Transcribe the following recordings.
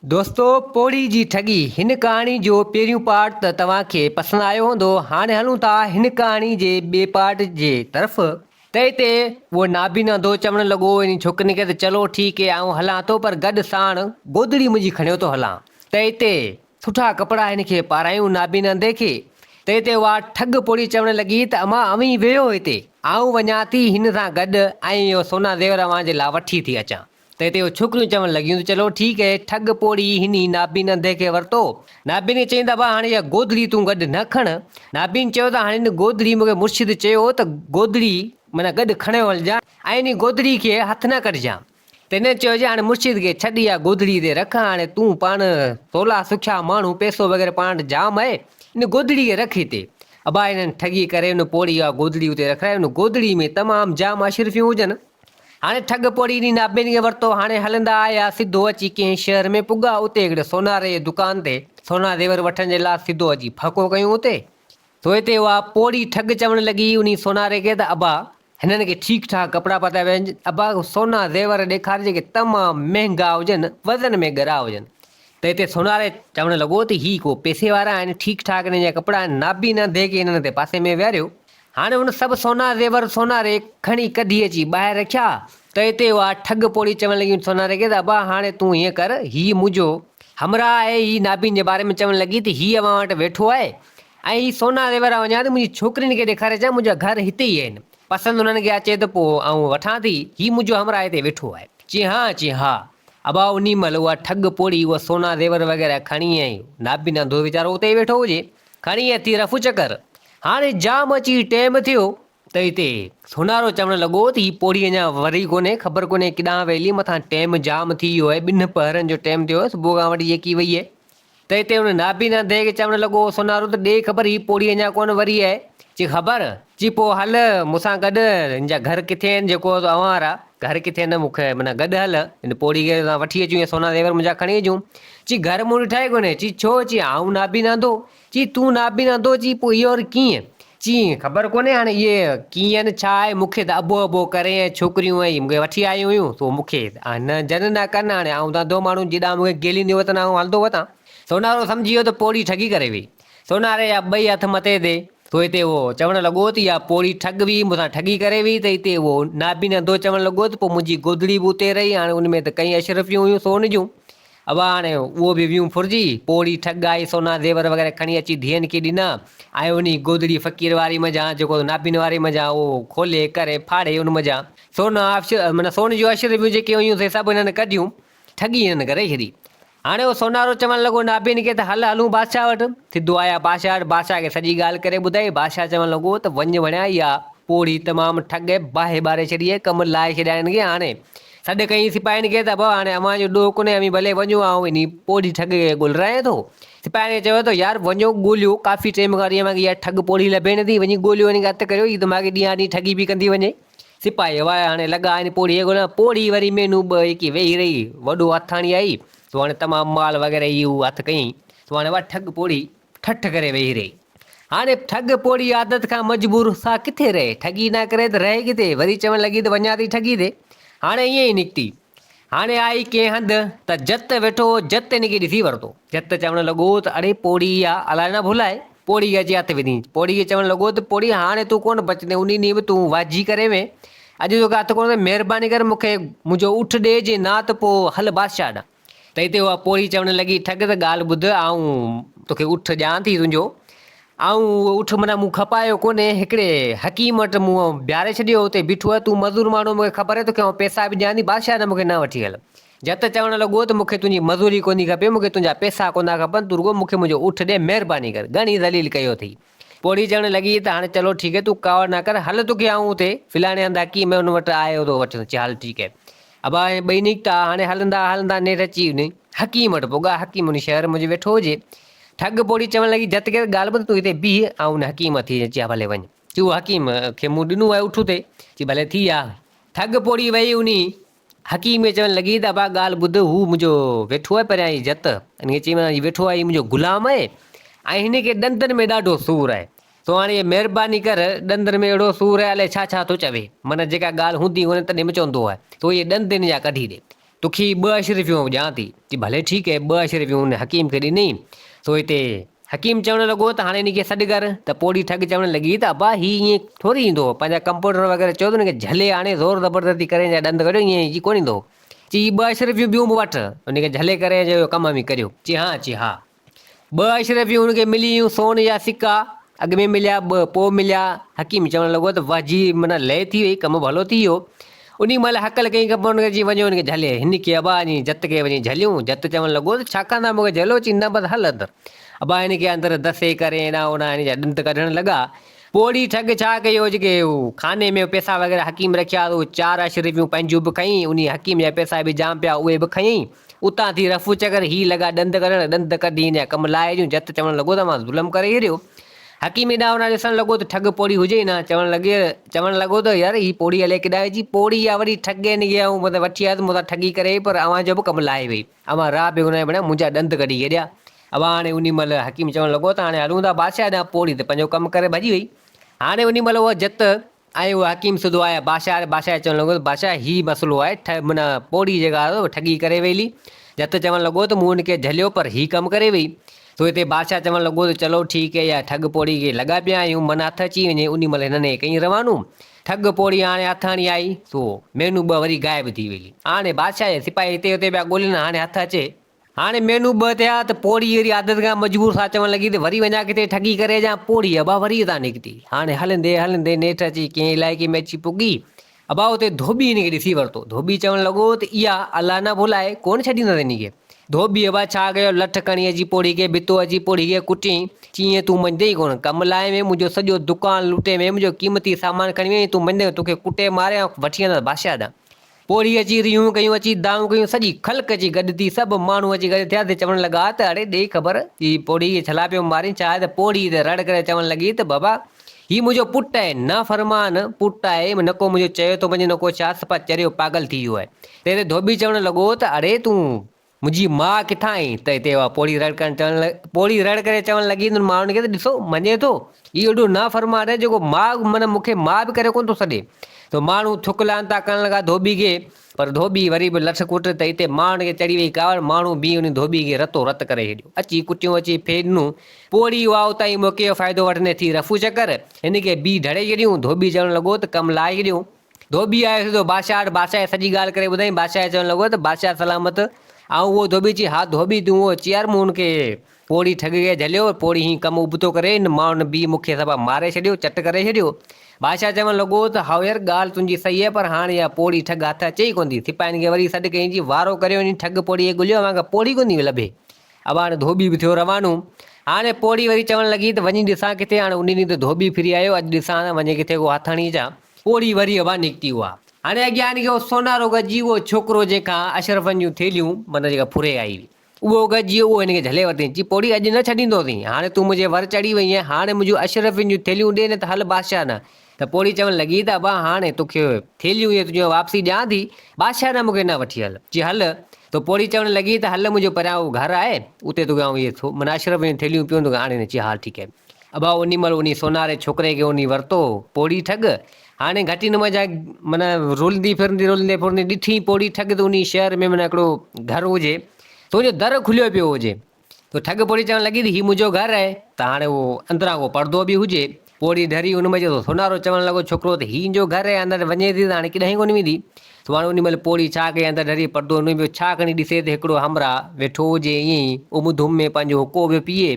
دوستو پوڙهي جي ٺڳي هن ڪهاڻي جو پهريون پارٽ ته توهان کي پسند آيو هوندو هاڻي هلون ٿا هن ڪهاڻي جي ٻئي پارٽ جي طرف. ته هتي اهو نابين انڌو چوڻ لڳو انهي ڇوڪرين کي ته چلو ٺيڪ هي آئون هلان ٿو پر گڏ ساڻ گودڙي منهنجي کڻيو ٿو هلان ته هتي سٺا ڪپڙا هن کي پارايون نابين انڌي کي ته هتي اها ٺڳ پوڙهي چوڻ لڳي ته امان اوهين ويهو هتي آئون وڃان ٿي هن سان گڏ ۽ اهو سونا زيور اوهان جي لاء وٺي ٿي اچان. تنهن تي اهي ڇوڪريون چوڻ لڳيون ته چلو ٺيڪ اهي ٺڳ پوڙهي هني نابين انڌي کي ورتو. نابين کي چيائين ته ابا هاڻي اها گودڙي تون گڏ نه کڻ. نابين چيو ته هاڻي هن گودڙي مون کي مرشد چيو هو ته گودڙي معنيٰ گڏ کڻيو هلجان ۽ انهي گودڙي کي هٿ نه ڪڍجان. تنهن چيو جي هاڻي مرشد کي ڇڏ اها گودڙي هتي رک هاڻي تون پاڻ سولا سکيا ماڻهو پئسو وغيره پاڻ وٽ جام اهي ان گودڙي کي رک هتي. ابا هنن ٺڳي ڪري ان پوڙهي اها گودڙي اتي رکرائي ان گودڙي ۾ تمام جام اشرفيون هجن. هاڻي ٺڳ پوڙهي ڏينهن نابين کي ورتو. هاڻي هلندا آيا، سڌو اچي ڪنهن شهر ۾ پڳا. اتي هڪڙي سوناري جي دڪان تي سونا زيور وٺڻ جي لاء سڌو اچي ڦڪو ڪيون اتي. سو اتي اها پوڙهي ٺڳ چوڻ لڳي انهي سوناري کي ته ابا! هنن کي ٺيڪ ٺاڪ ڪپڙا پاتا ويا آهن. ابا! سونا زيور ڏيکار جيڪي تمام مهنگا هجن، وزن ۾ ڳرا هجن. ته اتي سوناري چوڻ لڳو ته هي ڪو پئسي وارا آهن، ٺيڪ ٺاڪ هنن جا ڪپڙا آهن. نابين انڌي کي هنن تي پاسي ۾ ويهاريو. هاڻي هن سڀ سونا زيور سوناري کڻي ڪڍي اچي ٻاهر رکيا ته اتي اها ٺڳ پوڙهي چوڻ لڳي سوناري کي ته ابا هاڻي تون هيئن ڪر هي منهنجو همراهه آهي هي نابين جي باري ۾ چوڻ لڳي ته هي اوهان وٽ ويٺو آهي ۽ هي سونا زيور آئون وڃان ٿي منهنجي ڇوڪرين کي ڏيکاري اچان منهنجا گهر هتي ئي آهن پسند انهن کي اچي ته پوء آئون وٺان ٿي هي منهنجو همراهه هتي ويٺو آهي چي ها چي ها ابا انهي مهل اها ٺڳ پوڙهي اهي سونا زيور وغيره کڻي ۽ نابين انڌو ويچارو اتي ئي ويٺو هجي کڻي اٿي رفو چڪر هاڻي جام اچي ٽيم ٿيو ته هتي سونارو چوڻ لڳو ته هي پوڙهي اڃا وري ڪونهي، خبر ڪونهي ڪيڏانهن ويلي، مٿان ٽيم جام ٿي ويو آهي، ٻن پهرن جو ٽيم ٿيو آهي، صبح کان وٺي جيڪي وئي آهي. ته هتي هن نابين انڌي کي چوڻ لڳو سونارو ته ڏي خبر هي پوڙهي اڃا ڪونه وري آهي. چي خبر؟ چي پوء هل مون سان گڏ، هن جا گهر ڪٿي آهن جيڪو اوهان وارا گهر ڪٿي آهن مون کي معنيٰ گڏ هل، هن پوڙهي کي اسان وٺي اچون يا سونا زيور منهنجا کڻي اچون. چي گهر مون ڏٺا ئي ڪونهي. چي ڇو؟ چي آئون نابين انڌو. چي تون نابين انڌو چي پوء اهو وري ڪيئن؟ چي خبر ڪونهي هاڻي اهي ڪيئن ڇا آهي مون کي ته ابو ابو ڪري ۽ ڇوڪريون ۽ مون کي وٺي آيون هيون سو مون کي نه جن نه ڪن هاڻي آئون ته انڌو ماڻهو جيڏانهن مون کي گهلينديون وتن آئون هلندو وتان. سونارو سمجهي ويو ته پوڙهي ٺڳي ڪري وئي. سوناري جا ٻئي هٿ مٿي تي سو هتي اهو چوڻ لڳو ته اها پوڙهي ٺڳ هئي مون سان ٺڳي ڪري وئي ته هتي اهو نابين انڌو چوڻ لڳو ته پوء منهنجي گودڙي به اتي رهي هاڻي ان ۾ ته ڪئين اشرفيون هيون سون جون. ابا هاڻي اهو به ويون ڦرجي، پوڙهي ٺڳ آئي سونا زيور وغيره کڻي اچي ڌيئن کي ڏنا ۽ انهي گودڙي فقير واري منجهان جيڪو نابين واري منجهان اهو کولي ڪري ڦاڙي ان منجهان سونا معنيٰ سون جون اشرفيون جيڪي هيون سي سڀ هنن ڪڍيون ٺڳي هنن ڪري ڇڏي. هاڻي اهو سونارو چوڻ لڳو نابين کي ته هل هلون بادشاهه وٽ. سڌو آيا بادشاهه وٽ بادشاهه کي سڄي ڳالهه ڪري ٻڌائي. بادشاهه چوڻ لڳو ته وڃ وڻيا اها پوڙهي تمام ٺڳ باهه ٻاري ڇڏي ۽ ڪم لاهي ڇڏيا هن کي هاڻي سڏ ڪيائين سپاهين کي ته ابا هاڻي اوهان جو ڏوهه ڪونهي اوهين ڀلي وڃو آئون انهي پوڙهي ٺڳ کي ڳولرايان ٿو. سپاهين کي چيو ته يار وڃو ڳوليو ڪافي ٽيم کان وٺي اوهان کي اها ٺڳ پوڙهي لڀي نٿي وڃي ڳوليو انهي کي هٿ ڪريو هي ته ماڳهين ڏينهان ڏينهن ٺڳي پئي ڪندي وڃي. سپاهي ويا هاڻي لڳا انهي پوڙهي کي ڳولڻ پوڙهي وري مهينو ٻه ايڪي ويهي رهي وڏو هٿ آڻي آئي سو هاڻي تمام مال وغيره هي هو هٿ ڪيائين سو هاڻي اها ٺڳ پوڙهي ٺٺ ڪري ويهي رهي. هاڻي ٺڳ پوڙهي عادت کان مجبور سا ڪٿي رهي؟ ٺڳي نه ڪري ته رهي ڪٿي؟ وري چوڻ لڳي ته وڃان ٿي ٺڳي تي. هاڻي ائين ئي نڪتي. هاڻي آئي ڪنهن هنڌ ته جت ويٺو هو، جت هن کي ڏسي ورتو. جت چوڻ لڳو ته اڙي پوڙهي اها الائي نه ڀلائي. پوڙهي کي اچي هٿ وڌين. پوڙهي کي چوڻ لڳو ته پوڙهي هاڻي تون ڪونه بچندين، انهي ڏينهن به تون واجهي ڪري وئين. اڄ توکي هٿ ڪونه ٿو، مهرباني ڪري مون کي منهنجو اٺ ڏي، جي نه ته پوء هل بادشاهه ڏانهن. تنهن تي اها پوڙهي چوڻ لڳي، ٺڳ ته ڳالهه ٻڌ، آئون توکي اٺ ڏيان ٿي تنهنجو. آئون اهو اٺ معنيٰ مون کپايو ڪونهي، هڪڙي حڪيم وٽ مون بيهاري ڇڏيو، اتي بيٺو آهي، تون مزور ماڻهو مون کي خبر آهي، توکي آئون پئسا به ڏيان ٿي، بادشاهه ڏانهن مون کي نه وٺي هل. جت چوڻ لڳو ته مون کي تنهنجي مزوري ڪونهي کپي، مون کي تنهنجا پئسا ڪونه ٿا کپن، تون رڳو مون کي منهنجو اٺ ڏي، مهرباني ڪر. گهڻي ذليل ڪيو اٿئي. پوڙهي چوڻ لڳي ته هاڻي چلو ٺيڪ آهي، تون ڪاوڙ نه ڪر، هل توکي آئون اتي فلاڻي هنڌ حڪيم آهي، ان وٽ آهي اتو وٺ، چي هل ٺيڪ آهي. ابا ائين ٻئي نڪتا، هاڻي هلندا هلندا نيٺ اچي ان حڪيم وٽ پڳا، حڪيم ان شهر منجهه ويٺو هجي. ٺڳ پوڙهي چوڻ لڳي، جت ڪير ڳالهه ٻڌ، تون هتي بيهه، آئون ان حڪيم وٽ ٿي اچان، چي ها ڀلي وڃ. چي اهو حڪيم کي مون ڏنو آهي اٺ اتي، چي ڀلي ٿي آ. ٺڳ پوڙهي وئي انهي حڪيم کي چوڻ لڳي ته ابا ڳالهه ٻڌ، هو منهنجو ويٺو آهي پريان هي جت، ان کي چيائين هي ويٺو آهي هي منهنجو غلام آهي ۽ هن کي ڏندن ۾ ڏاڍو سور آهي، سو هاڻي هي مهرباني ڪر ڏندن ۾ اهڙو سور آهي الائي ڇا ڇا ٿو چوي، معنيٰ جيڪا ڳالهه هوندي ڪونهي تڏهن به چوندو آهي، سو اهي ڏند هن جا ڪڍي ڏي. توکي ٻه اشرفيون آئون ڏيان ٿي. چي ڀلي ٺيڪ اهي ٻه اشرفيون ان حڪيم کي ڏنئي. سو هتي حڪيم چوڻ لڳو ته هاڻي ان کي سڏ ڪر ته پوڙهي ٺڳ چوڻ لڳي ته ابا هي ائين ٿوري ايندو پنهنجا ڪمپوڊر وغيره چيو ته ان کي جهلي آڻي زور زبردستي ڪري ان جا ڏند ڪڍيو ائين هي ڪونه ايندو. چي هي ٻه اشرفيون ٻيون به وٺ ان کي جهلي ڪري جو اهو ڪم اوهين ڪريو. چي ها چي ها. ٻه اشرفيون هن کي ملي ويون سون جا سڪا اڳ ۾ مليا ٻه پوء مليا. حڪيم چوڻ لڳو ته واه جي معنيٰ لئي ٿي وئي ڪم ڀلو ٿي ويو. انهي مهل هڪل ڪئي ڪمپائونڊر کي چي وڃو هن کي جهلي. هن کي ابا وڃي جت کي وڃي جهليون. جت چوڻ لڳو ته ڇا ڪندا مون کي جهلو چي نه بس هل اندر. ابا هن کي اندر دسي ڪري هيڏانهن هوڏانهن هن جا ڏند ڪڍڻ لڳا. پوڙهي ٺڳ ڇا ڪيو جيڪي هو خاني ۾ پئسا وغيره حڪيم رکيا هو چار اشرفيون پنهنجون به کنئي انهي حڪيم جا پئسا به جام پيا اهي به کنيائين. اتان ٿي رفو چڪر هي لڳا ڏند ڪڍڻ، ڏند ڪڍي هن جا ڪم لاهي ڏيون، جت چوڻ لڳو ته اوهان ظلم ڪري ڇڏيو. حڪيم هيڏانهن هوڏانهن ڏسڻ لڳو ته ٺڳ پوڙهي هجي ئي نه، چوڻ لڳي چوڻ لڳو ته يار هي پوڙهي الائي ڪيڏانهن وئي، پوڙهي آ وڏي ٺڳ هن کي آئون مطلب وٺي آيس مون سان ٺڳي ڪري وئي پر اوهان جو به ڪم لاهي وئي، اوهان راهه بيگناهي بڻيا منهنجا ڏند ڪڍي ڇڏيا. ابا هاڻي انهي مهل حڪيم چوڻ لڳو ته هاڻي هلون ٿا بادشاهه ڏانهن، پوڙهي ته پنهنجو ڪم ڪري ڀڄي وئي. هاڻي انهي مهل اهو جت ۽ اهو حڪيم سڌو آيا بادشاهه وٽ، بادشاهه چوڻ لڳو ته بادشاهه هي مسئلو آهي، ٺ معنيٰ پوڙهي جيڪا آهي سو ٺڳي ڪري وئي هلي. جت چوڻ لڳو ته مون هن کي جهليو پر هي ڪم ڪري وئي. سو هتي بادشاهه چوڻ لڳو ته چلو ٺيڪ آهي اها ٺڳ پوڙهي کي لڳا پيا آهيون من هٿ اچي وڃي. انهي مهل هنن کي ڪئين روانو. ٺڳ پوڙهي هاڻي هٿ هڻي آئي سو مينو ٻه وري غائب ٿي وئي. هاڻي بادشاهه جا سپاهي هتي هتي پيا ڳولين هاڻي هٿ اچي. هاڻي مينو ٻه ٿيا ته پوڙهي وري عادت کان مجبور سا چوڻ لڳي ته وري وڃان ڪٿي ٺڳي ڪري اچان. پوڙهي ابا وري اتان نڪتي. هاڻي هلندي هلندي نيٺ اچي ڪنهن علائقي ۾ اچي پڳي. ابا اتي ڌوٻي هن کي ڏسي ورتو. ڌوٻي چوڻ لڳو ته اها الله نه ڀلائي ڪونه ڇڏيندس هن کي. ڌوٻي ابا ڇا ڪيو لٺ کڻي اچي پوڙهي کي ڀتو اچي پوڙهي کي ڪٽيائين. چيائين تون مڃندين ئي ڪونه. ڪم لاهي وئين منهنجو سڄو دڪان لٽي وئين منهنجو قيمتي سامان کڻي وئين تون مڃندين توکي ڪٽي ماري وٺي ويندس بادشاهه ڏانهن. پوڙهي اچي ريهون ڪيون، اچي دانهون ڪيون، سڄي خلق اچي گڏ ٿي، سڀ ماڻهو اچي گڏ ٿيا ته چوڻ لڳا ته اڙي ڏي خبر، هي پوڙهي کي ڇلا پيو مارين ڇا آهي ته پوڙهي ته رڙ ڪري چوڻ لڳي ته بابا هي منهنجو پٽ آهي، نافرمان پٽ آهي، نڪو منهنجو چيو ٿو مڃي نڪو ڇا، صفا چريو پاڳل ٿي ويو آهي. تنهن تي ڌوٻي چوڻ لڳو ته اڙي تون منهنجي ماء ڪٿان آئي ته هتي اها پوڙهي رڙ ڪرڻ چوڻ پوڙهي رڙ ڪري چوڻ لڳي انهن ماڻهن کي ته ڏسو مڃي ٿو هي ايڏو نافرمان آهي جيڪو ماء معنيٰ مون کي ماء به ڪري ڪونه ٿو سڏي ته ماڻهو ٿڪ لعنتا ڪرڻ لڳا ڌوٻي کي پر ڌوٻي وري به لٺ ڪٽ ته هتي ماڻهن کي چڙهي وئي ڪاوڙ ماڻهو به ان ڌوٻي کي رتو رت ڪري ڇڏيو اچي ڪٽيون اچي ڦي ڏنو پوڙهي اها اتان ئي موقعي جو فائدو وٺندي ٿي رفو چڪر هن کي به ڍڙي ڇڏيون ڌوٻي چوڻ لڳو ته ڪم لاهي ڇڏيو ڌوٻي آيو سڌو بادشاهه وٽ، بادشاهه کي سڄي ڳالهه ڪري ٻڌائين. بادشاهه چوڻ لڳو ته بادشاهه سلامت، آئون اهو ڌوٻي؟ چي، ها ڌوٻي تون اهو. چي، يار مون هن کي پوڙهي ٺڳ کي جهليو، پوڙهي هين ڪم ابتو ڪري هن ماڻهن به مون کي صفا ماري ڇڏيو، چٽ ڪري ڇڏيو. بادشاهه چوڻ لڳو ته هائو يار ڳالهه تنهنجي صحيح آهي پر هاڻ اها پوڙهي ٺڳ هٿ اچي ئي ڪونه ٿي. سپاهين کي وري سڏ ڪيائين چي، وارو ڪريو انهي ٺڳ پوڙهي کي ڳوليو، اوهان کي پوڙهي ڪونه ٿي لڀي. ابا هاڻي ڌوٻي به ٿيو روانو. هاڻي پوڙهي وري چوڻ لڳي ته وڃي ڏسان ڪٿي، هاڻي انهي ڏينهن ته ڌوٻي ڦري آيو، اڄ ڏسان ته وڃي ڪٿي ڪو هٿ هڻي اچان. پوڙهي وري ابا نڪتي اها. هاڻي اڳيان هن کي اهو سونارو گڏجي اهو ڇوڪرو جنهن کان اشرفن جون ٿيلهيون معنيٰ جيڪا ڦري آئي هئي، اهو گڏجي اهو هن کي جهلي ورتائين. چي پوڙهي اڄ نه ڇڏيندوسين، هاڻي تون منهنجي ور چڙهي وئين آهين، هاڻي منهنجون اشرفين جون ٿيلهيون ڏي نه ته هل بادشاهه ڏانهن. ته پوڙهي چوڻ لڳي ته ابا هاڻي توکي ٿيلهيون اهي تنهنجون واپسي ڏيان ٿي، بادشاهه ڏانهن مون کي نه وٺي هل. چي هل. ته پوڙهي چوڻ لڳي ته هل منهنجو پريان اهو گهر آهي، اتي توکي آئون اهي معنيٰ اشرفين جون ٿيلهيون پيون توکي آڻي ڏيان. چي ها ٺيڪ آهي. ابا انهي مهل انهي سوناري ڇوڪري کي انهي ورتو پوڙهي ٺڳ. هاڻي گهٽين منجهان معنيٰ رولندي ڦرندي رولندي ڦرندي ڏٺي پوڙهي ٺڳ ته انهي شهر ۾ معنيٰ هڪڙو گهر هجي ته ان جو در کليو پيو هجي. ته ٺڳ پوڙهي چوڻ لڳي ته هي منهنجو گهر آهي ته هاڻي اهو اندران ڪو پردو به هجي. پوڙهي ڍري ان ۾ چيو سونارو چوڻ لڳو ڇوڪرو ته هي جو گهر آهي اندر وڃي ٿي ته هاڻي ڪيڏانهن ڪونه ويندي. سو هاڻي انهي مهل پوڙهي ڇا ڪئي اندر ڍري پردو نئي پيو ڇا کڻي ڏسي ته هڪڙو همراهه ويٺو هجي ائين ئي ام ڌم ۾ پنهنجو حقو پيو پيئي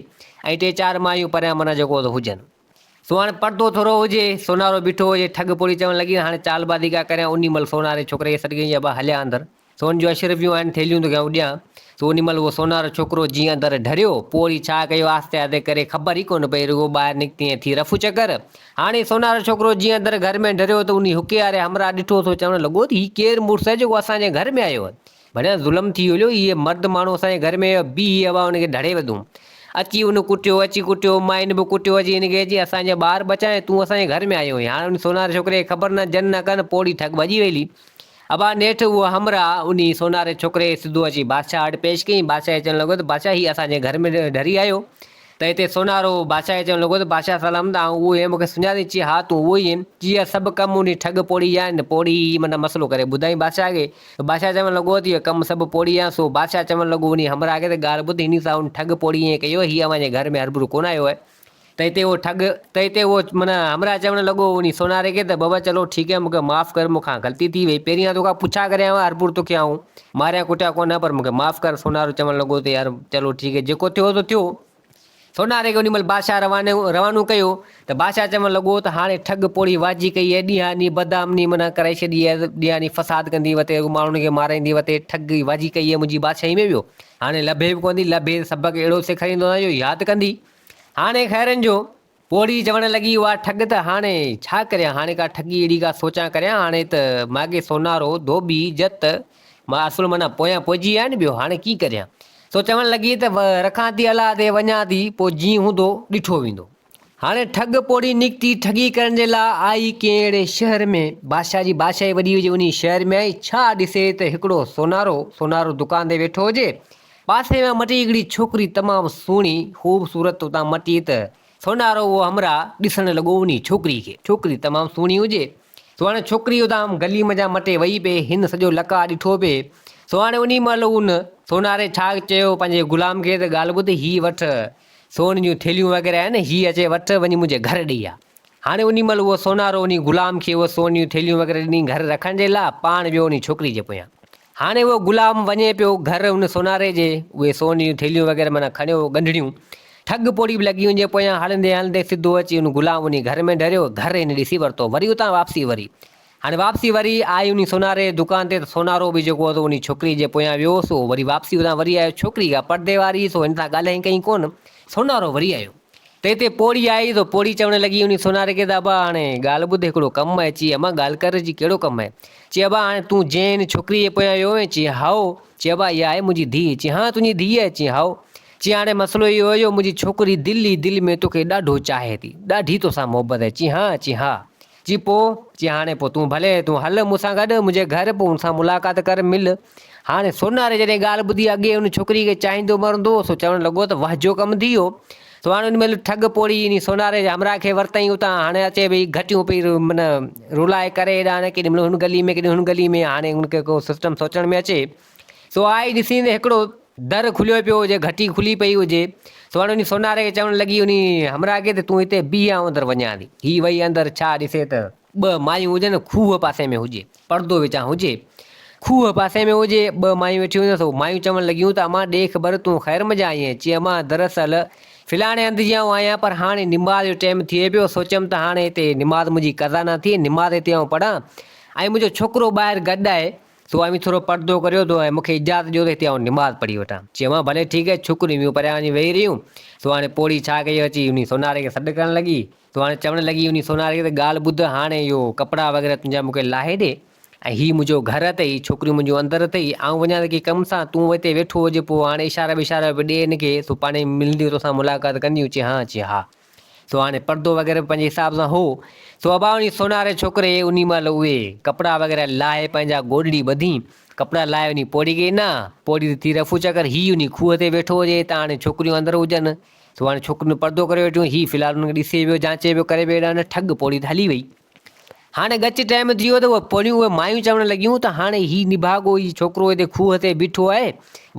۽ ٽي چار مايون پريان معنيٰ جيڪو ته هجن. سو هاڻي پردو ٿورو هجي، سونارو بيٺو هجي، ٺڳ پوڙهي چوڻ لڳي ته هاڻي چالبازي ڪا ڪريان انهي مهل سوناري ڇوڪري کي سڏ ڪيائين ابا هليا اندر. سون جون اشرفيون آهن ٿيلهيون توکي آئون ڏيان. سو انهي مهل اهو سونارو ڇوڪرو جيئن اندر ڍريو، پوء وري ڇا ڪيو آهستي آهستي ڪري خبر ئي ڪونه پئي، رڳو ٻاهر نڪتي ۽ ٿي رفو چڪر. هاڻي سونارو ڇوڪرو جيئن اندر گهر ۾ ڍريو ته انهي حقي واري همراهه ڏٺو سو چوڻ لڳو ته هي ڪير مڙس آهي جيڪو اسان جي گهر ۾ آيو آهي. ڀليان ظلم ٿي ويو هي مرد ماڻهو اسان جي گهر ۾ آيو بيهي هوا ان کي ڍڙي وڌون. اچي ان ڪٽيو، اچي ڪٽيو، ماين به ڪٽيو اچي هن کي اچي اسان جا ٻار بچائين تون اسان جي گهر ۾ آيو آهين. هاڻي ان سوناري ڇوڪري کي خبر نه جن نه ڪن پوڙهي ٺڳ ڀڄي ويلي. ابا نيٺ اهو همراهه انهي سوناري ڇوڪري کي سڌو اچي بادشاهه وٽ پيش ڪيائين. بادشاهه کي چوڻ لڳو ته بادشاهه هي اسان جي گهر ۾ ڍري آيو. ته هتي سونارو بادشاهه کي چوڻ لڳو ته بادشاهه سلامت آئون اهو ئي آهيان مون کي سڃاتين؟ چي ها تون اهو ئي آهين. چي اها سڀ ڪم انهي ٺڳ پوڙهي جا آهن. پوڙهي ئي معنيٰ مسئلو ڪري ٻڌائين بادشاهه کي ته بادشاهه چوڻ لڳو ته اهو ڪم سڀ پوڙهي جا آهن. سو بادشاهه چوڻ لڳو انهي همراهه کي ته ڳالهه ٻڌ هني سان ان ٺڳ پوڙهي ائين ڪيو هي اوهان جي گهر ۾ هربرو ڪونه آيو آهي. ته هتي اهو ٺڳ ته هتي اهو معنيٰ همراهه چوڻ لڳو انهي سوناري کي ته بابا چلو ٺيڪ آهي مون کي معاف ڪر مون کان غلطي ٿي وئي پهرين آئون توکان پڇا ڪريان ها هربرو توکي آئون ماريان ڪٽيان ڪونه پر مون کي معاف ڪر سونارو چوڻ لڳو ته يار چلو ٺيڪ آهي جيڪو ٿيو سو ٿيو. سوناري کي انهي مهل بادشاهه روانو روانو ڪيو ته بادشاهه چوڻ لڳو ته هاڻي ٺڳ پوڙهي واجي ڪئي آهي ڏينهان ڏينهن بدامني معنيٰ ڪرائي ڇڏي آهي ڏينهان ڏينهن فساد ڪندي وتي ماڻهن کي مارائيندي وتي ٺڳ واجي ڪئي آهي منهنجي بادشاهي ۾ ويو هاڻي لڀي به ڪونه ٿي لڀي ته سبق اهڙو سيکاريندو جو ياد ڪندي. هاڻي خيرن جو پوڙهي چوڻ لڳي اها ٺڳ ته هاڻي ڇا ڪريان هاڻي ڪا ٺڳي اهڙي ڪا سوچان ڪريان هاڻي ته ماڳهين سونارو ڌوٻي جت مان اصل معنيٰ پويان پئجي ويا آهن ٻيو هاڻي ڪيئن ڪريان سو چوڻ لڳي ته رکان ٿي الله تي وڃان ٿي پوء جيئن هوندو ڏٺو ويندو. هاڻي ٺڳ پوڙهي نڪتي ٺڳي ڪرڻ جي لاء آئي ڪنهن اهڙي شهر ۾ بادشاهه جي بادشاهي وڏي هجي انهي شهر ۾ آئي ڇا ڏسي ته هڪڙو سونارو سونارو دڪان تي ويٺو هجي پاسي مان مٽي هڪڙي ڇوڪري تمام سهڻي خوبصورت اتان مٽي ته سونارو اهو همراهه ڏسڻ لڳو انهي ڇوڪري کي ڇوڪري تمام سهڻي هجي سو هاڻي ڇوڪري اتان گلي منجهان مٽي وئي پئي هن سڄو لقاء ڏٺو پئي سو هاڻي انهي مهل ان سوناري ڇا چيو پنهنجي غلام کي ته ڳالهه ٻڌ هي وٺ سون جون ٿيلهيون وغيره آهن هي اچي وٺ وڃي منهنجي گهر ڏئي آ هاڻي انهي مهل اهو سونارو انهي غلام کي اهي سون جون ٿيلهيون وغيره ڏني گهر رکڻ جي لاء پاڻ ويو انهي ڇوڪري جي پويان هاڻي اهو غلام وڃي پيو گهر ان سوناري جي، اهي سون جون ٿيلهيون وغيره معنيٰ کڻيو ڳنڍڙيون، ٺڳ پوڙهي به لڳي ان جي پويان هلندي هلندي سڌو اچي ان غلام انهي گهر ۾ ڍريو، گهر هن ڏسي ورتو، وري اتان واپسي وري. هاڻي واپسي وري آئي انهي سوناري جي دڪان تي ته سونارو به جيڪو هو سو انهي ڇوڪري جي پويان ويو سو وري واپسي اتان وري آيو، ڇوڪري ڪا پردي واري هئي سو هن سان ڳالهائين ڪئين ڪونه، سونارو وري آيو. تنهن تي پوڙهي آئي ته پوڙهي چوڻ لڳي انهي سوناري کي ته ابا هاڻي ڳالهه ٻڌ هڪڙو ڪم آهي. چي اما ڳالهه ڪر چي ڪهڙو ڪم آهي. چي ابا هاڻي تون جنهن هن ڇوڪري جي پويان ويو هئين چي هائو. چي ابا اها آهي منهنجي ڌيء. چي ها تنهنجي ڌيء آهي چي هائو. چي هاڻي مسئلو اهو آهي جو منهنجي ڇوڪري دل ئي دل ۾ توکي ڏاڍو چاهي ٿي ڏاڍي توسان محبت آهي چي ها چي ها. چي پوء؟ چي هاڻي پوء تون ڀلي تون هل مون سان گڏ منهنجي گهر پوء ان سان ملاقات ڪر مل. هاڻي سوناري جڏهن ڳالهه ٻڌي اڳي ان ڇوڪري کي چاهيندو مرندو هو سو چوڻ لڳو ته واه جو ڪم ٿي ويو. سو هاڻي ان مهل ٺڳ پوڙهي انهي سوناري جي همراهه کي ورتائين اتان هاڻي اچي وئي گهٽيون پئي من رولائي ڪري هيڏانهن ڪيڏي مهل هن گلي ۾ ڪيڏي هن گلي ۾ هاڻي ان کي ڪو سسٽم سوچڻ ۾ اچي سو آئي ڏسين ته هڪڙو در کليو پيو هجي، گهٽي کلي پئي هجي. سو هاڻي انهي سوناري کي چوڻ لڳي انهي همراهه کي ته تون هتي بيهه آئون اندر وڃان ٿي. هي وئي اندر ڇا ڏسي ته ٻه مايون هجن، کوهه پاسي ۾ هجي، پردو وچان هجي. کوهه پاسي ۾ هجي، ٻه مايون ويٺيون هجن. سو مايون چوڻ لڳيون ته امان ڏي خبر تون خير منجهان آئين آهين؟ چي امان دراصل فلاڻي هنڌ جي آئون آهيان پر هاڻي نماز جو ٽيم ٿئي پيو، سوچيم ته هاڻي هتي نماز منهنجي قضا نه ٿئي، نماز هتي آئون پڙهان ۽ منهنجو ڇوڪرو ٻاهر گڏ آهي، سو اوهين ٿورو پردو ڪريو ته ۽ مون کي اجازت ڏيو ته هتي آئون نماز پڙهي وٺان. چيم ها ڀلي ٺيڪ آهي. ڇوڪريون ٻيون پريان وڃي ويهي رهيون. سو هاڻي پوڙهي ڇا ڪيو اچي انهي سوناري کي سڏ ڪرڻ لڳي. سو هاڻي چوڻ لڳي انهي سوناري کي ته ڳالهه ٻڌ هاڻي اهو ڪپڙا وغيره تنهنجا مون کي لاهي ڏي ۽ هي منهنجو گهر اٿئي ڇوڪريون منهنجون اندر اٿئي آئون وڃان ٿي ڪنهن ڪم سان تون هتي ويٺو هج پوء هاڻي اشارا ٻشارا به ڏي هن کي سو پاڻهي ملنديون توسان ملاقات ڪنديون چي ها چي ها. سو هاڻي پردو وغيره به پنهنجي حساب سان هو. سو ابا انهي سوناري ڇوڪري انهي مهل اهي ڪپڙا وغيره لاهي پنهنجا گوڏڙي ٻڌي ڪپڙا لاهي انهي پوڙهي کي ڏنا. پوڙهي ته ٿي رفو چڪر هي انهي کوهه تي ويٺو هجي ته هاڻي ڇوڪريون اندر هجن. سو هاڻي ڇوڪرين پردو ڪري ويٺيون. هي في الحال انهن کي ڏسي پيو جانچي پيو ڪري پيو هيڏانهن هوڏانهن ٺڳ پوڙهي ته هلي وئي. هاڻي ڳچ ٽائيم ٿي ويو ته اهي پوڙهيون اهي مايون چوڻ لڳيون ته هاڻي هي نڀاڳو هي ڇوڪرو هتي کوهه تي بيٺو آهي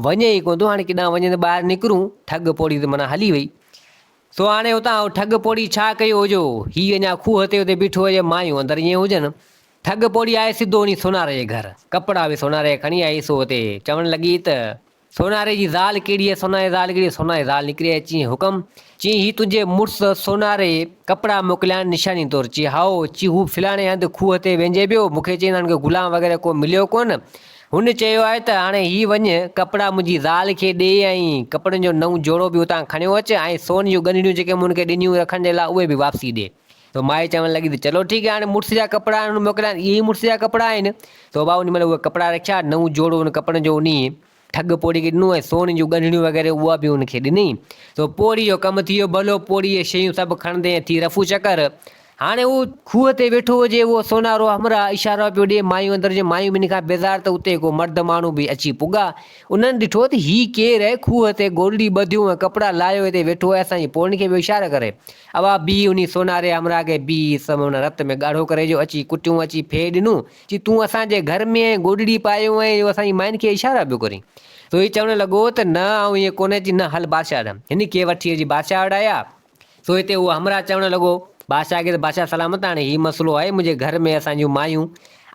وڃي ئي ڪونه ٿو هاڻي ڪيڏانهن وڃي ته ٻاهر نڪرون. ٺڳ پوڙهي ته معنيٰ هلي وئي. سو هاڻي اتان اهو ٺڳ پوڙهي ڇا ڪيو جو هي اڃا کوهه تي اتي بيٺو هجي، مايون اندر ائين هجن. ٺڳ پوڙهي آئي سڌو وڃي سوناري جي گهر. ڪپڙا به سوناري جا کڻي آئي، سو اتي چوڻ لڳي ته، سوناري جي زال ڪهڙي آهي، سوناري جي زال ڪهڙي آهي؟ سوناري جي زال نڪري آئي، چيائين، حڪم؟ چيائين، هي تنهنجي مڙس سوناري ڪپڙا موڪليا آهن نشاني طور. چيائين، هائو. چي، هو فلاڻي هنڌ کوهه تي وينجهي پيو، مون کي چيائين ته هن کي غلام وغيره ڪو مليو ڪونه. هن چيو آهي ته هاڻي هي وڃ، ڪپڙا منهنجي زال کي ڏي ۽ ڪپڙن جو نئون جوڙو به اتان کڻيو اچ ۽ سون جون ڳنڍڙيون جيڪي مون هن کي ڏنيون رکڻ جي لاء اهي به واپسي ڏي. سو مائي چوڻ لڳي ته چلو ٺيڪ آهي هاڻي مڙس جا ڪپڙا آهن هن موڪليا آهن اهي ئي مڙس جا ڪپڙا آهن. سو ڀاء انهي مهل اهي ڪپڙا رکيا، نئون جوڙو ان ڪپڙن جو انهي ٺڳ پوڙهي کي ڏنو ۽ سون جون ڳنڍڙيون وغيره اها به هن کي ڏني. سو پوڙهي جو ڪم ٿي ويو ڀلو، پوڙهي اهي شيون سڀ کڻندي ۽ ٿي رفو چڪر. هاڻي هو کوهه تي ويٺو هجي، اهو سونارو همراهه اشارو پيو ڏئي، مايون اندر جون مايون ٻنهي کان بيزار ته اتي ڪو مرد ماڻهو به اچي پڳا. انهن ڏٺو ته هي ڪير آهي، کوهه تي گوڏڙي ٻڌيون ۽ ڪپڙا لاهيو هتي ويٺو آهي، اسان جي پوڙهين کي پيو اشارا ڪري. اوا بيهي انهي سوناري همراهه کي بيهي سم ان رت ۾ ڳاڙهو ڪري جو اچي ڪٽيون اچي ڦيهه ڏنو، چي تون اسان جي گهر ۾ ائين گوڏڙي پايو آهين جو اسان جي ماين کي اشارا پيو ڪرين. سو هي چوڻ لڳو ته نه آئون ائين ڪونه چي نه هل بادشاهه ڏانهن. هن کي وٺي اچي بادشاهه وٽ آيا. سو هتي اهو همراهه چوڻ لڳو، بادشاهه کي ته بادشاهه سلامت هاڻي هي مسئلو آهي، منهنجي گهر ۾ اسان جون مايون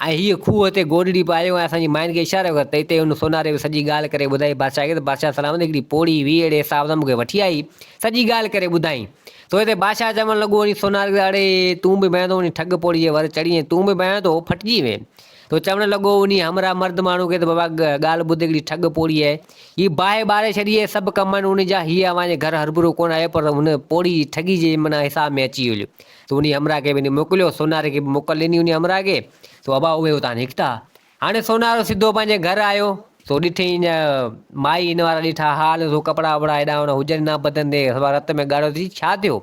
۽ هيء کوهه تي گوڏڙي پايو ۽ اسان جي ماين کي اشارو ڪر ته هتي هن سوناري به سڄي ڳالهه ڪري ٻڌائي بادشاهه کي ته بادشاهه سلامت هڪڙي پوڙهي هئي اهڙي حساب سان مون کي وٺي آئي سڄي ڳالهه ڪري ٻڌائين. سو هتي بادشاهه چوڻ لڳو وڃي سوناري کي ته اڙي تون به ڀانئين ٿو وڃي ٺڳ پوڙهي جي ور چڙهي ۽ تون به ڀانئين ٿو ڦٽجي وئين. سو چوڻ لڳو انهي همراهه مرد ماڻهو کي ته بابا ڳالهه ٻڌ هڪڙي ٺڳ پوڙهي آهي هي باهه ٻاري ڇڏي اهي سڀ ڪم آهن ان جا، هيء اوهان جي گهر هرڀرو ڪونه آيو پر هن پوڙهي جي ٺڳي جي معنيٰ حساب ۾ اچي هليو. سو انهي همراهه کي به هن موڪليو، سوناري کي به موڪل ڏني انهي همراهه کي، سو ابا اهي اتان نڪتا. هاڻي سونارو سڌو پنهنجي گهر آيو، سو ڏٺئين مائي هن وارا ڏٺا حال، سو ڪپڙا وپڙا هيڏانهن هوڏانهن هجن نه بدن تي، سڀا رت ۾ ڳاڙهو ٿي، ڇا ٿيو؟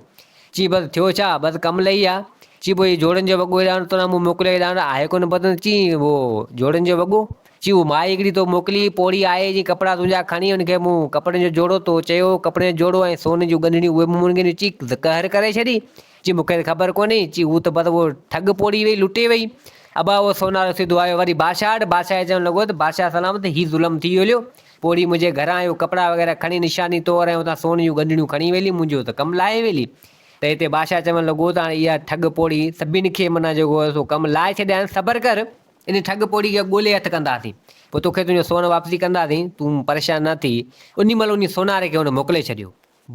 چي بس ٿيو ڇا، بس ڪم لهي آ. چي پوء هي جوڙن جو وڳو هيڏانهن تو مون موڪليو هيڏانهن آهي ڪونه بدن، چي اهو جوڙن جو وڳو؟ چي هو مائي هڪڙي تو موڪلي پوڙهي آهي جي ڪپڙا تنهنجا کڻي ان کي مون ڪپڙن جو جوڙو تو چيو ڪپڙن جو جوڙو ۽ سون جون ڳنڍڻيون اهي مون کي ڏنيون چي قهر ڪري ڇڏي چي مون کي ته خبر ڪونهي چي هو ته بس اهو ٺڳ پوڙهي وئي لٽي وئي ابا اهو سونارو سڌو آيو وري بادشاهه وٽ بادشاهه کي چوڻ لڳو ته بادشاهه سلامت هي ظلم ٿي هليو پوڙهي منهنجي گهران اهو ڪپڙا وغيره کڻي نشاني طور ۽ اتان سون جون ڳنڍڻيون کڻي ويلي منهنجو ته ڪم لاهي ويلي ته هتي بادشاهه چوڻ لڳو ته هاڻي اها ٺڳ پوڙهي سڀني کي معنيٰ جيڪو سو ڪم لاهي ڇڏيا آهن صبر ڪر ان ٺڳ پوڙهي کي ڳولي هٿ ڪنداسين، پوء توکي تنهنجو سون واپسي ڪنداسين، تون پريشان نه ٿي. انهي مهل انهي سوناري کي هن موڪلي ڇڏيو.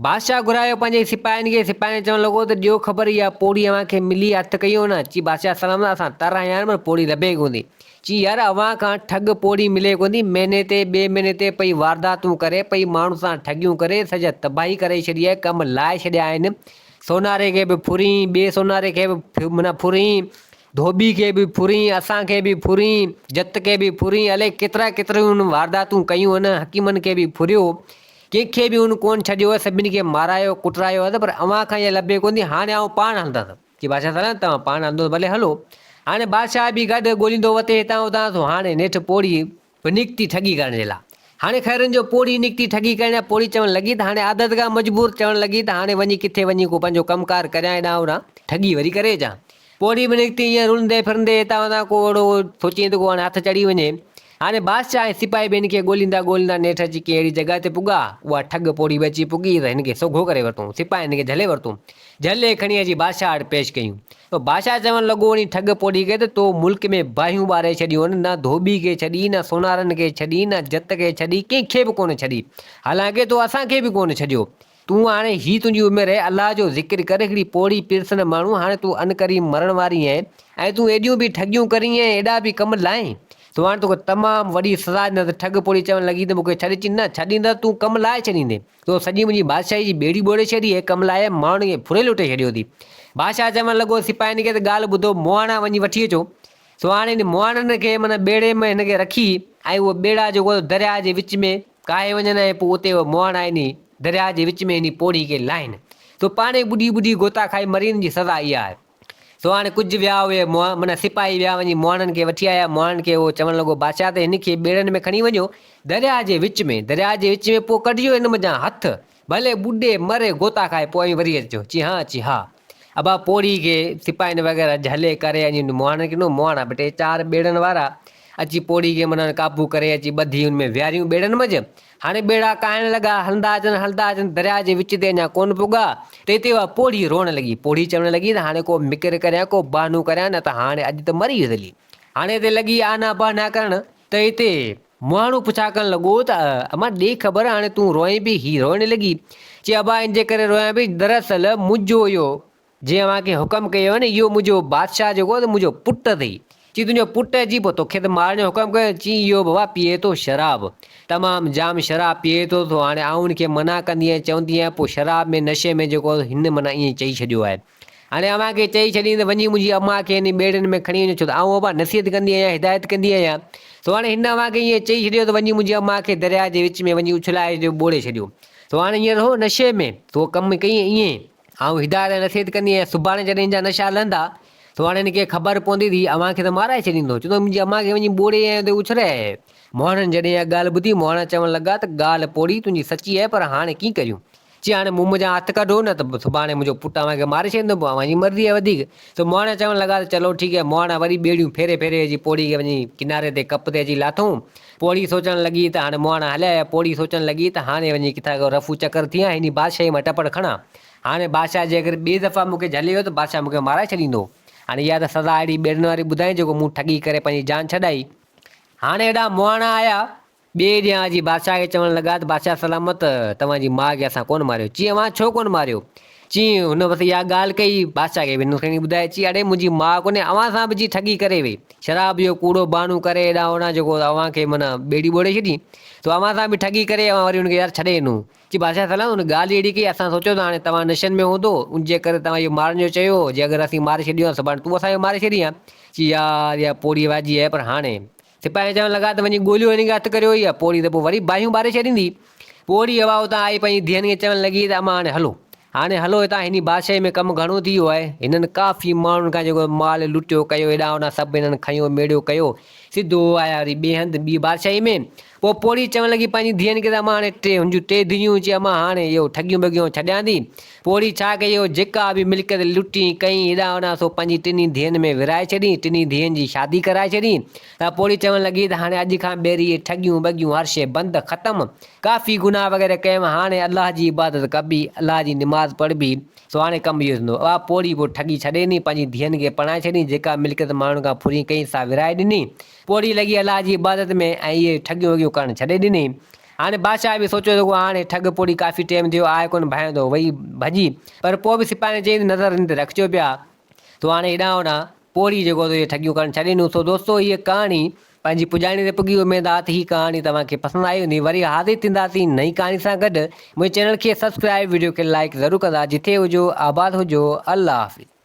بادشاهه گهرايو پنهنجي سپاهين کي، سپاهين چوڻ لڳو ته ڏيو خبر اها پوڙهي اوهان کي ملي هٿ ڪئي هو نه؟ چي بادشاهه سلامت اسان تر آهيان آهن پر پوڙهي لڀي ڪونه ٿي. چي يار اوهان کان ٺڳ پوڙهي ملي ڪونه ٿي، مهيني تي ٻئي مهيني تي پئي وارداتون ڪري، پئي ماڻهن سان ٺڳيون ڪري، سڄا تباهي ڪري ڇڏي آهي، ڪم لاهي ڇڏيا آهن، سوناري کي به ڦرين، ٻئي سوناري کي به معنيٰ ڦرين، ڌوٻي کي به ڦرين، اسان کي به ڦرين، جت کي به ڦرين، الائي ڪيترا ڪيتريون هن وارداتون ڪيون هن، حڪيمن کي به ڦريو، ڪنهن کي به هن ڪونه ڇڏيو آهي، سڀني کي مارايو ڪٽرايو آهي پر اوهان کان اها لڀي ڪونه ٿي، هاڻي آئون پاڻ هلندس. چي بادشاهه سلامت توهان پاڻ هلندو ته ڀلي هلو. هاڻي بادشاهه به گڏ ڳوليندو وتي هتان هتان، سو هاڻي نيٺ پوڙهي به نڪتي ٺڳي ڪرڻ جي لاء. هاڻي خيرن جو پوڙهي نڪتي ٺڳي ڪرڻ لاء، پوڙهي چوڻ لڳي ته هاڻي عادت کان مجبور چوڻ لڳي ته هاڻي وڃي ڪٿي وڃي ڪو پنهنجو ڪم ڪار ڪريان هيڏانهن هوڏانهن ٺڳي وري ڪري اچان. پوڙهي به نڪتي ائين رلندي ڦرندي هتان هتان ڪو اهڙو سوچيائين ته ڪو هاڻي هٿ چڙهي وڃي. هاڻي بادشاهه ۽ سپاهي به هن کي ڳوليندا ڳوليندا نيٺ اچي ڪنهن اهڙي جڳهه تي پڳا، اها ٺڳ پوڙهي به اچي پڳي ته هن کي سوگهو ڪري ورتون. سپاهين هن کي جهلي ورتو. جهلي کڻي اچي بادشاهه وٽ پيش ڪيون. ته بادشاهه چوڻ لڳو انهي ٺڳ پوڙهي کي ته تو ملڪ ۾ باهيون ٻاري ڇڏيون آهن، نه ڌوٻي کي ڇڏي، نه سونارن کي ڇڏي، نه جت کي ڇڏي، ڪنهن کي به ڪونه ڇڏي. حالانڪه تو اسان کي به ڪونه ڇڏيو. تون هاڻي هي تنهنجي عمر آهي، الله جو ذڪر ڪر، هڪڙي پوڙهي پيرسن ماڻهو، هاڻي تون عنقريب مرڻ واري آهين ۽ تون ايڏيون به ٺڳيون ڪرين ۽ ايڏا به ڪم لائين. سو هاڻي توکي تمام وڏي سزا ڏيندس. ٺڳ پوڙهي چوڻ لڳي ته مون کي ڇڏ. چي نه ڇڏيندس، تون ڪم لاهي ڇڏيندين. تو سڄي منهنجي بادشاهي جي ٻيڙي ٻوڙي ڇڏي ۽ ڪم لاهي ماڻهن کي ڦري لٽي ڇڏيو اٿئي. بادشاهه چوڻ لڳو سپاهين کي ته ڳالهه ٻڌو مهاڻا وڃي وٺي اچو. سو هاڻي هن مهاڻن کي معنيٰ ٻيڙي ۾ هن کي رکي ۽ اهو ٻيڙا جيڪو درياهه جي وچ ۾ ڪاهي وڃن ۽ پوء اتي اهي مهاڻا انهي درياهه جي وچ ۾ انهي پوڙهي کي لاهين. سو پاڻهي ٻڏي ٻڏي غوطا کائي مري ان جي سزا اها آهي. سو هاڻي ڪجهه ويا اهي معنيٰ سپاهي ويا وڃي مهاڻن کي وٺي آيا. مهاڻن کي اهو چوڻ لڳو بادشاهه ته هن کي ٻيڙن ۾ کڻي وڃو درياهه جي وچ ۾، درياهه جي وچ ۾ پوء ڪڍجو هن منجهان هٿ، ڀلي ٻڏي مري غوطا کائي پوء اوهين وري اچجو. چي ها، چي ها. ابا پوڙهي کي سپاهين وغيره جهلي ڪري وڃي مهاڻن کي ڏنو. مهاڻا به ٽي چار ٻيڙن وارا اچي پوڙهي کي معنيٰ قابو ڪري اچي ٻڌي ان ۾ ويهاريون ٻيڙن منجهه. هاڻي ٻيڙا ڪاهڻ لڳا، هلندا اچن، هلندا اچن، درياء جي وچ تي اڃا ڪونه پڳا، ته اتي اها پوڙهي روئڻ لڳي. پوڙهي چوڻ لڳي ته هاڻي ڪو مڪر ڪريان، ڪو بهانو ڪريان، نه ته هاڻي اڄ ته مري ويس هلي. هاڻي اتي لڳي آنا بهانا ڪرڻ، ته اتي مهاڻو پڇا ڪرڻ لڳو ته امان ڏي خبر هاڻي تون روئين پئي؟ هي روئڻ لڳي، چي ابا ان جي ڪري روئان پئي، دراصل منهنجو اهو جنهن اوهان کي حڪم ڪيو آهي نه، اهو منهنجو بادشاهه جيڪو آهي سو منهنجو پٽ اٿئي. چي تنهنجو پٽ آهي؟ چي پوء توکي ته مارڻ جو حڪم ڪيو. چي اهو بابا پيئي ٿو شراب، تمام جام شراب پيئي ٿو، سو هاڻي آئون هن کي منع ڪندي آهيان، چوندي آهيان پوء شراب ۾ نشي ۾ جيڪو آهي سو هن معنيٰ ائين چئي ڇڏيو آهي. هاڻي اوهان کي چئي ڇڏين ته وڃي منهنجي امان کي انهي ٻيڙين ۾ کڻي وڃو، ڇو ته آئون ابا نصيحت ڪندي آهيان، هدايت ڪندي آهيان. سو هاڻي هن اوهان کي ائين چئي ڇڏيو ته وڃي منهنجي امان کي درياء جي وچ ۾ وڃي اڇلائي ڇڏيو، ٻوڙي ڇڏيو. سو هاڻي هينئر هو نشي ۾، سو ڪم ڪيئي ائين. آئون هدايت ۽ نصيحت ڪندي آهيان، سڀاڻي جڏهن هن جا نشا لهندا، سڀاڻي هن کي خبر پوندي ته هي اوهان کي ته مارائي ڇڏيندو. چوندو منهنجي امان کي وڃي ٻوڙي ۽ اتي اڇلائي آيو. مهاڻن جڏهن اها ڳالهه ٻڌي، مهاڻا چوڻ لڳا ته ڳالهه پوڙهي تنهنجي سچي آهي پر هاڻي ڪيئن ڪريون؟ چي هاڻي مون منجهان هٿ ڪڍو نه ته سڀاڻي منهنجو پٽ اوهان کي ماري ڇڏيندو پوء اوهان جي مرضي آهي وڌيڪ. سو مهاڻا چوڻ لڳا ته چلو ٺيڪ آهي. مهاڻا وري ٻيڙيون ڦيري ڦيري اچي پوڙهي کي وڃي ڪناري تي ڪپ تي اچي لاٿئون. پوڙهي سوچڻ لڳي ته هاڻي مهاڻا هليا ويا. پوڙهي سوچڻ لڳي ته هاڻي وڃي ڪٿان ڪو رفو چڪر ٿيان هني بادشاهي مان ٽپڙ کڻان. هاڻي بادشاهه جيڪر ٻي دفعا مون کي جهلي ويو ته بادشاهه مون کي مارائي ڇڏيندو. هاڻي اها ته سزا اهڙي ٻيڙين واري ٻڌائين جيڪو مون ٺڳي ڪري پنهنجي جان ڇڏائي. هاڻي هيڏانهن مهاڻا آيا. ٻئي ڏينهن اچي بادشاهه کي چوڻ لڳا ته بادشاهه سلامت، توهان جي ماء کي اسان ڪونه ماريو. چي اوهان ڇو ڪونه ماريو؟ چي هن بس اها ڳالهه ڪئي. بادشاهه کي به هن کڻي ٻڌائي. چي اڙي منهنجي ماء ڪونهي، اوهان سان به جي ٺڳي ڪري وئي. شراب جو ڪوڙو بهانو ڪري هيڏانهن هوڏانهن جيڪو اوهان کي معنيٰ ٻيڙي ٻوڙي ڇڏي. سو اوهان سان به ٺڳي ڪري اوهان وري هن کي يار ڇڏي ڏنو. چي بادشاهه سلامت هن ڳالهه ئي اهڙي ڪئي، اسان سوچيو ته هاڻي توهان نشن ۾ هوندو، ان جي ڪري توهان اهو مارڻ جو چيو، جي اگر اسين ماري ڇڏيون ها سڀاڻي تون اسان کي ماري ڇڏين ها. چي يار اها پوڙهي واجي آهي پر هاڻي. سپاهي چوڻ لڳا ته وڃي ڳوليو هن کي هٿ ڪريو اها پوڙهي ته پوء وري باهيون ٻاري ڇڏيندي. پوڙهي هوا اتان آئي پنهنجي ڌيئن کي چوڻ لڳي ته امان هاڻي هلو. هاڻي هلو هتان هني بادشاهي ۾ ڪم گهڻو ٿي ويو آهي. هنن ڪافي ماڻهن کان جيڪو مال لٽيو ڪيو هيڏانهن هوڏانهن سڀ هنن کنيو ميڙيو ڪيو. سڌو آيا وري ٻئي هنڌ ٻي بادشاهي ۾. پوء پوڙهي چوڻ لڳي پنهنجي ڌيئن کي ته امان هاڻي ٽي هن جون ٽي ڌيئون چي امان هاڻي اهو ٺڳيون ٻڳيون ڇڏيان ٿي. پوڙهي ڇا ڪيو، جيڪا به ملڪيت لٽي ڪئين هيڏانهن هوڏانهن سو پنهنجي ٽنهي ڌيئن ۾ ورهائي ڇڏي، ٽنهي ڌيئن جي شادي ڪرائي ڇڏي. ته پوڙهي چوڻ لڳي ته هاڻي اڄ کان ٻيهر اهي ٺڳيون ٻڳيون هر شيء بند، ختم. ڪافي گناهه وغيره ڪيم، هاڻي الله جي عبادت ڪبي، الله جي نماز پڙهبي، سو هاڻي ڪم اهو ٿيندو. اها پوڙهي پوء ٺڳي ڇڏي ڏني، پنهنجي ڌيئن کي پرڻائي ڇڏي، جيڪا ملڪيت ماڻهن کان ڦري ڪئين سا ورهائي ڏني. پوڙهي لڳي الله جي عبادت ۾ ۽ اهي ٺڳيون وڳيون ڪرڻ ڇڏي ڏني. هاڻي بادشاهه به سوچيو ته هاڻي ٺڳ پوڙهي ڪافي ٽيم ٿيو آء ڪونه ڀانئيان ٿو وئي ڀڄي پر پوء به سپاهين چيائين ته نظر هن تي رکجو پيا سو هاڻي هيڏانهن هوڏانهن پوڙهي جيڪو سو اهي ٺڳيون ڪرڻ ڇڏي ڏنيون سو دوستو هيء ڪهاڻي پنهنجي پڄاڻي تي پڳي اميد آ ته هي ڪهاڻي توهان کي پسند آئي هوندي وري حاضر ٿينداسين نئين ڪهاڻي سان گڏ منهنجي چينل کي سبسڪرائب وڊيو کي لائيڪ ضرور ڪندا جٿي هجو آباد هجو الله حافظ.